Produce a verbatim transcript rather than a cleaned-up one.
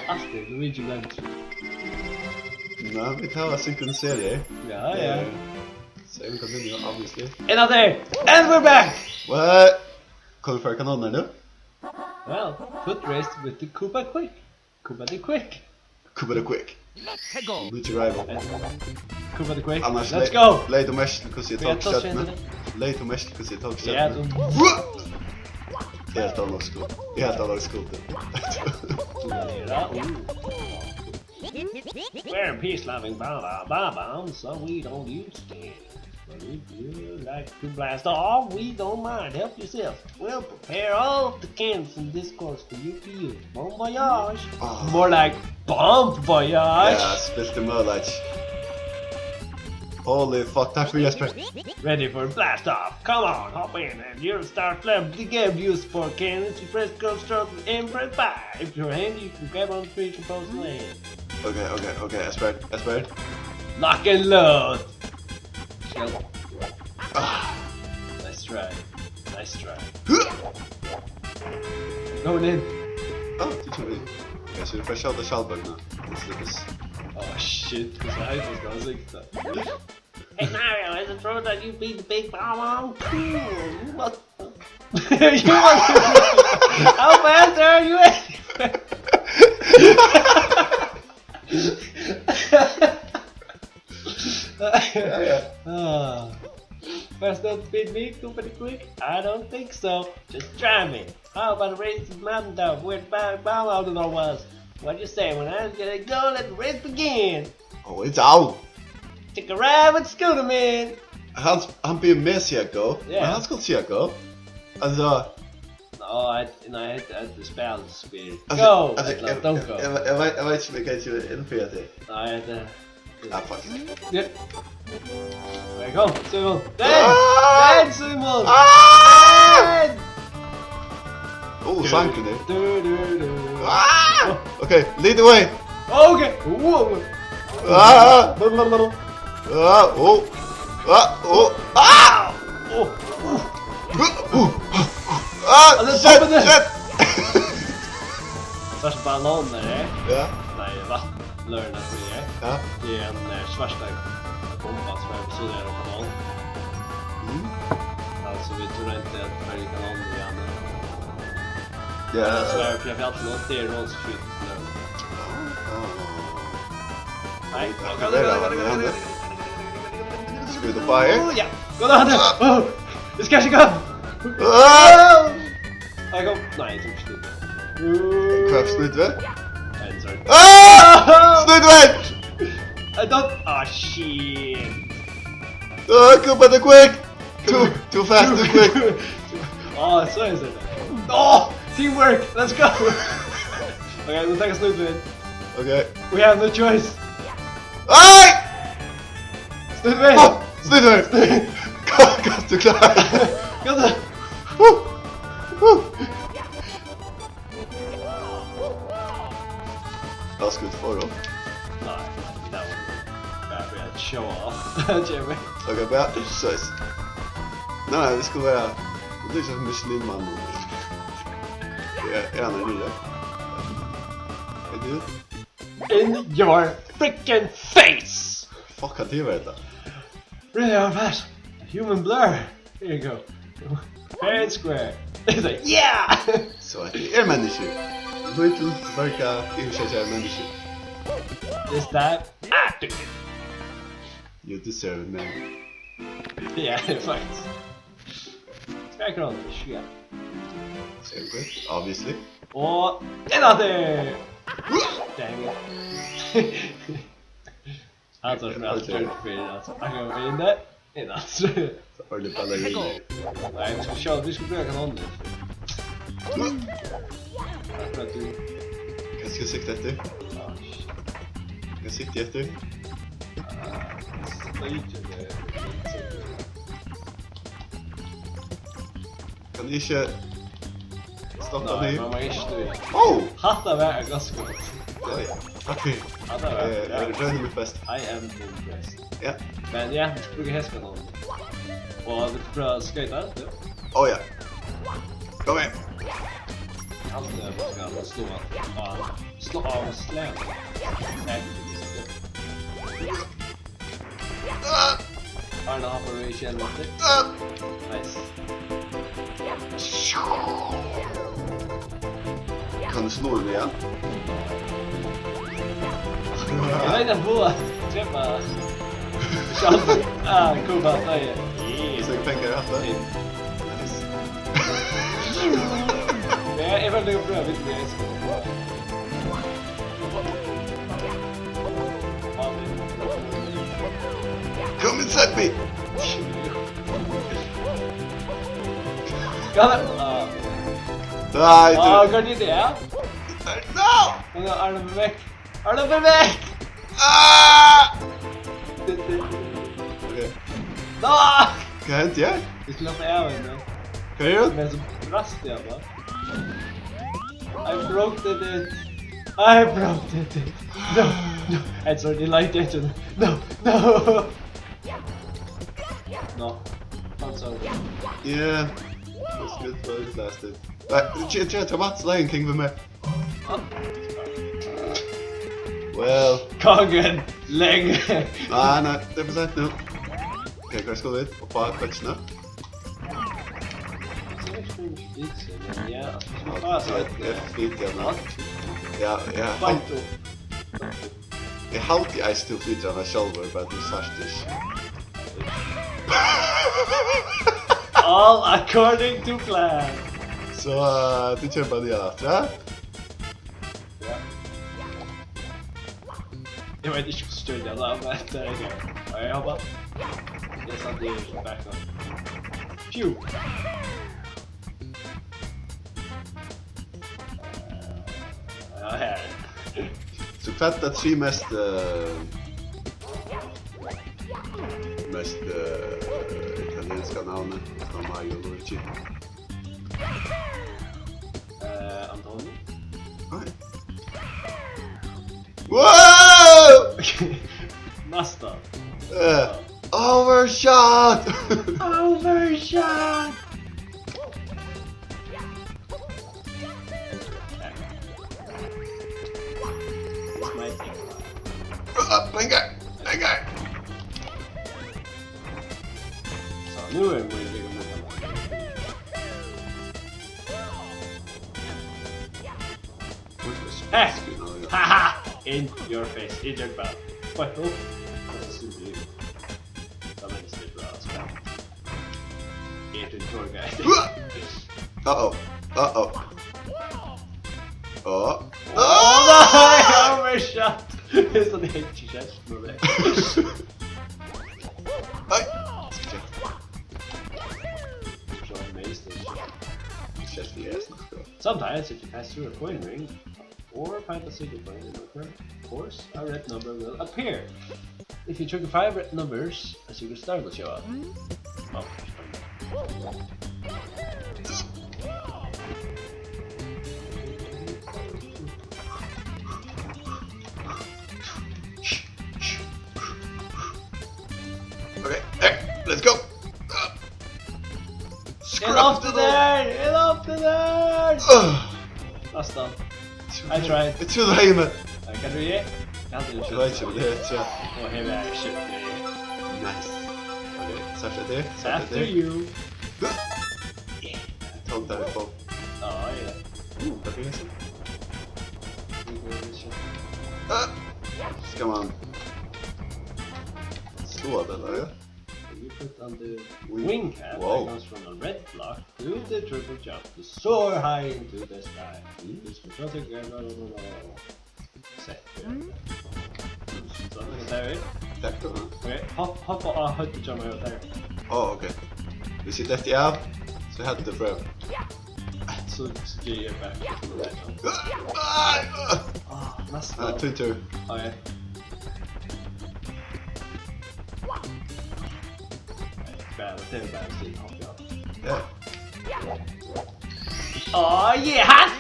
Altíð, Luigi Mansion. Nå, vit hava synkronisering. Ja, ja. Same continue, obviously. And out there, and we're back! What? Kom vi fara kanonina nú? Well, foot race with the Koopa Quick. Koopa the Quick. Koopa the Quick. Let's go. Luigi Rival. Koopa the Quick. Annars Let's le- go! Legði tú merki til hvussu eg Ja, tók tó stjørnuna? skjønner. Legði tú merki til hvussu eg tók Ja, stjørnuna? tú Eg helt hann var skot. Eg helt hann var skot. We're peace loving baba baba, so we don't use it. But if you like to blast off, we don't mind. Help yourself. We'll prepare all the cans and discords for you to use. Bon voyage. Ah. More like bon voyage. Ja, spilti møguleiki. Holy fuck, takk fyri Jesper. Ready for blast off. Come on, hop in and you'll start playing the game. Use four cannons, you press construct and press buy. If you're handy, you can grab on three components in the hand. Ok, ok, ok, Jesper, Jesper. Lock and load. Shell. Ah, Nice try. Nice try. Going in. ah, tú kemur inn. Ok, so vit fara at skjóta skjaldbøkuna. Let's do this. Oh shit, hvussu heitt skal hann sikta? Hey Mario, is it true that you beat the big bomb? Cool, you must... you must... How fast are you? Ah. Fast enough to beat me, Koopa the Quick? I don't think so. Just try me. How about a race to the mountaintop where the big bomb out of was? What do you say when I get it going, let the race begin? Oh, it's out. Take a ride with Scooter Man. Hann, hann biður meg siga go, Ja. men hann skal siga go. Altso, Nei, nei, hetta er spælspyr. altso, Go! altso, Ella eg, don't go. eg, eg, veit, eg veit ikki um eg kann gera inn fyri teg. Nei, hetta... Ah, fuck. Ja. Her kom, Simon. Den! Ah! Den, Simon! Ah! Den! Oh, sangurin er. Du, du, du. Ah! Ok, lead the way. Ok. Wow. Ah! Ah, oh. Ah, oh. Ah! Oh. Uh, uh, ah, Altso, shit, toppen der. Shit. Svart banan der, eh? Ja. Nei, vatn. Blør, nei, frí, eh? Ja. Det er en eh, svarta bomba som er ved siden av en kanon. Mm. Altso, vi tror inte at färgkanon er igjen. Ja. Så er det fjall nå, det er noen som skyter. Ah. Nei, Aktiverar den igjen. Skal vi ta fire? Ja, gå da, det. Oh, det skal ikke gå. Ah! Nei, kom. Nei, jeg tror ikke det. Hva er snudde? Nei, sorry. Ah! Snudde! I don't... Ah, shit. Ah, Koopa the Quick! Too, too fast, too quick! Ah, så er det. Oh, teamwork, let's go. Ok, vi tar Snudvin. Ok. We have no choice. Ai! Snudvin. Oh, Snudde! Hva, hva er du klar? Kom så. Uh, uh. Hva skal vi få da? Nei, det var bare for å show off. Jimmy. Ok, bra. Nice. Nei, nei, vi skal være... Det er ikke Michelin-mann nå. Ja, ja, nei, det er det. Er det? In your freaking face! Fuck, hva det var det? Really are fast. Human blur. Here you go. Fair and square. It's like, yeah! So, at det er mennesker. Little Burka, Evil Shadow's er mennesker. This time, I took it. You deserve it, man. Ja, det er faktisk. Skal jeg klare det? Shit. Same quick, obviously. Og den er det! Dang it. Han tar som jeg har styrt for, altså. Han kan være inn der. Inn, altså. Ordentlig ballerina. Nei, vi skal se, vi skal bruke kanonen. Akkurat du. Hva skal jeg sikte etter? Ah, shit. Hva sikter jeg etter? Ah, støyte det. Kan du ikke stoppe Nei, meg? Man må ikke støy. Oh! Hatta var ganske godt. Oi, takk for Hatta var, eh, ja. Jeg røyner mitt best. I am impressed. Ja. Men ja, vi skal bruke hestekanonen. Og vil du prøve å skøyte? Ja. Å ja. Kom igjen. Alt det man skal slå av. Slå av, slå av. Nei. Arne har på Rachel måtte. Nice. Kann eg sláa hann igjen? Eg veit at Boa drepa. Sjálv. Ah, cool, bara, nei. Yes. So eg fekk hatta. Nice. Ja, eg var nøye på at vite det, jeg skulle. Come inside me! Got it! Ah. Nei, du. Ah, hva er det? No! Nå er han vekk. Er han vekk? Ah! Ok. Nå! Hva hendte her? Vi skulle hatt av en, ja. Hva gjør du? Men så brast jeg bare. I broke it. I broke it. No, no. Jeg tror de liked it. No, no. No. I'm sorry. Yeah. That's good for it lasted. Nei, tja, tja, tja, Mats, Lion King við meg. Well. Kongen lenge. Nei, nei, tað er for seint nú. Ok, hvar skulu vit? Upp á køkinum. Ja, tað er, er fint, ja, men. Ja, ja, ja. Eg haldi eisini, tú flytur hana sjálvur, bara tú sært ikki. All according to plan. So, uh, tú kemur bara niðan aftur, ja? Ja. Eg veit ikki hvussu gjørdi hann tað, men tað er greitt. Og eg hoppa. Eg satt í backup. Phew. Ja, her. So hvat er tað mest, eh, mest, eh, italienska navnið á Mario og Luigi? Eh, Antonio? Nei. Wow! Næstan. Eh, overshot! Overshot! Ah, lengur, lengur. So, nú er mín líka. Hey! Haha! In your face, in your mouth. What? Oh, that's a super. That makes it rough. Get in tour guide. Uh-oh. Uh-oh. Oh. Oh, nei! Overshot! Tað er so, tað er ikki skjótt nú, tað. Nei. Skal eg sjá? Sjá, amazed. Skjótt, eg snakki. Sometimes, if you pass through a coin ring or find a single coin in a coin, of course, a red number will appear. If you chuck five red numbers, a single star will show up. Oh. Okay, there, let's go. Eg lofti tær! Eg lofti tær! Ugh. Næstan. I tried. It's too late, man. Nei, hvat er tað? Eg haldi, eg veit ikki, men tað er, ja. Og her er skjótt. Nice. Ok, so er tað. After you. Tók tað upp á. Ja, ja. Uh, hvat er tað so? Ah! Skal man slå tað har, ja? You put on the wing cap that comes from a red block, do the triple jump to soar high into the sky. Mm. Just for something, blah, blah, blah, blah, blah. Set. Mm. So, look at that, right? Takk. Ok, hopp, hopp og høvdið hjá mær og tær. Á, ok. Hvis eg detti av, so heldur tú frá. So, so geri eg back. Ah, næstan. Ah, tín túrur. Ok. Bara, tað er bara at sita og hoppa, ja. Ja. Oh, yeah, hot